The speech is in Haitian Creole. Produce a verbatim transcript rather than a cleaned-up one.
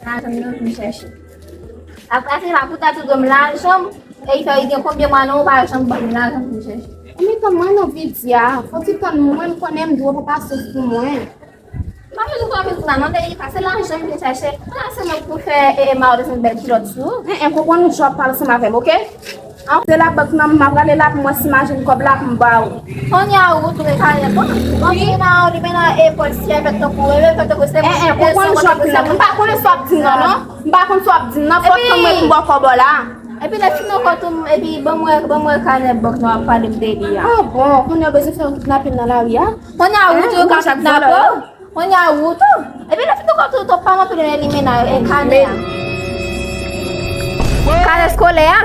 Lajan m nan vin chèche. Apre se pa pou ta tou dòm lajan m, e li fè li gen konbyen mwa non ou pa janm ban m lajan m vin chèche. Ou met tann mwen nan Vidya, fò ti tann mwen, m konnen m dwe pa pase pou mwen. Mwen menm mwen menm la, mande li pa se lajan m vin chèche. Mwen se mwen pou fè e e ma ou desann bèl kilòt sou. En en, konprann ou jòb pale ansanm avè m, oke? Se labank nan m ap rale la pou mwen, si m ajoute kòb la pou m ba ou. Kounye a ou tounen kanè bank. Wi. Ou tounen nan, ou tounen nan epòl si avèk tankou, e fè tankou se mwen. En en, konprann ou jòb nan m. M pa konnen sa w ap di m nan non. M pa konn sa w ap di m nan. Fò tann mwen pou m ba w kòb la. Epi lè fin nan kòt ou, epi ban mwen, ban mwen kanè bank nan w ap pale m de li a. Ah bon, kounye a w bezwen fè yon kidnapin nan lari a? Kounye a ou tou yo ka kidnape w. Kounye a ou tou. Epi lè fin nan kòt ou, tou pa nan pil nan limena e kanè a. Kanè eskolè a.